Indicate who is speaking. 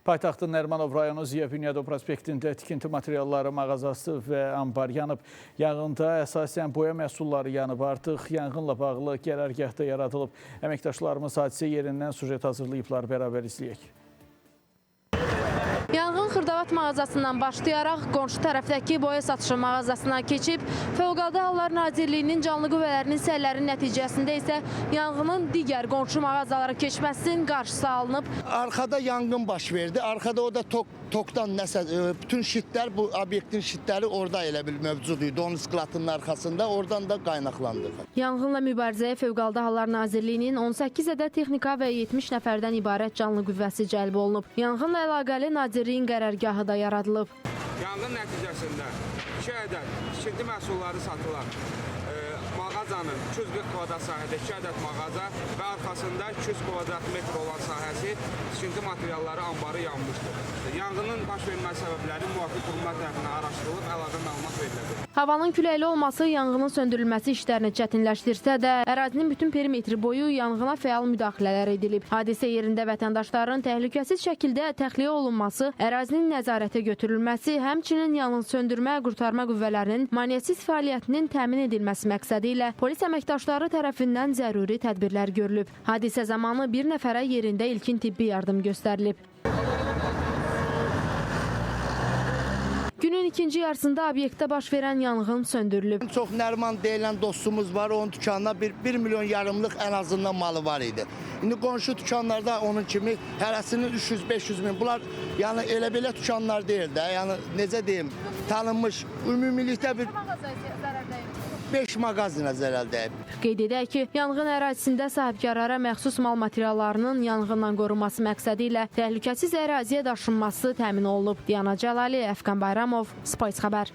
Speaker 1: Paytaxtın Nərimanov rayonu Ziya Bünyadov prospektində tikinti materialları mağazası və ambar yanıb. Yanğında əsasən boya məhsulları yanıb. Artıq yanğınla bağlı qərargah da yaradılıb. Əməkdaşlarımız hadisə yerindən süjet hazırlayıblar, bərabər izləyək.
Speaker 2: Yanğın xırdavat mağazasından başlayaraq qonşu tərəfdəki boya satışı mağazasına keçib. Fövqəladə Hallar Nazirliyinin canlı qüvvələrinin səyləri nəticəsində isə yanğının digər qonşu mağazalara keçməsinin qarşısı alınıb.
Speaker 3: Arxada yanğın baş verdi. Arxada o da tokdan nəsə bütün şitlər, bu obyektin şitləri orada elə bil mövcud idi. Onun skladının arxasında, oradan da qaynaqlandı.
Speaker 2: Yanğınla mübarizəyə Fövqəladə Hallar Nazirliyinin 18 ədəd texnika və 70 nəfərdən ibarət canlı qüvvəsi cəlb olunub. Yanğınla əlaqəli nazirliyin qərargahı da yaradılıb.
Speaker 4: Yanğın nəticəsində 2 ədəd tikinti məhsulları satılan mağazanın 240 kvadrat sahədə 2 ədəd mağaza və arxasında 200 kvadrat metr olan sahəsi tikinti materialları anbarı yanmışdır. Yanğının baş verməsi səbəbləri müvafiq qurumlar tərəfindən araşdırılıb, əlavə məlumat veriləcək.
Speaker 2: Havanın küləkli olması yanğının söndürülməsi işlərini çətinləşdirsə də, ərazinin bütün perimetri boyu yanğına fəal müdaxilələr edilib. Hadisə yerində vətəndaşların təhlükəsiz şəkildə təxliyə olunması, ərazinin nəzarətə götürülməsi, həmçinin yanğın söndürmə, qurtarma qüvvələrinin maneəsiz fəaliyyətinin təmin edilməsi məqsədi ilə polis əməkdaşları tərəfindən zəruri tədbirlər görülüb. Hadisə zamanı bir nəfərə yerində ilkin tibbi yardım göstərilib. Günün ikinci yarısında obyektdə baş verən yanğın söndürülüb.
Speaker 3: Çox Nəriman deyilən dostumuz var. Onun dükanına 1,5 milyon ən azından malı var idi. İndi qonşu dükanlarda onun kimi hərəsinin 300-500 min. Bunlar yəni elə belə dükanlar deyil də. Yəni necə deyim, tanınmış ümumilikdə bir 5 mağazinə zərər dəyib.
Speaker 2: Qeyd edək ki, yanğın ərazisində sahibkarlara məxsus mal materiallarının yanğından qorunması məqsədi ilə təhlükəsiz əraziyə daşınması təmin olunub. Diana Cəlali, Əfqan Bayramov, Space Xəbər.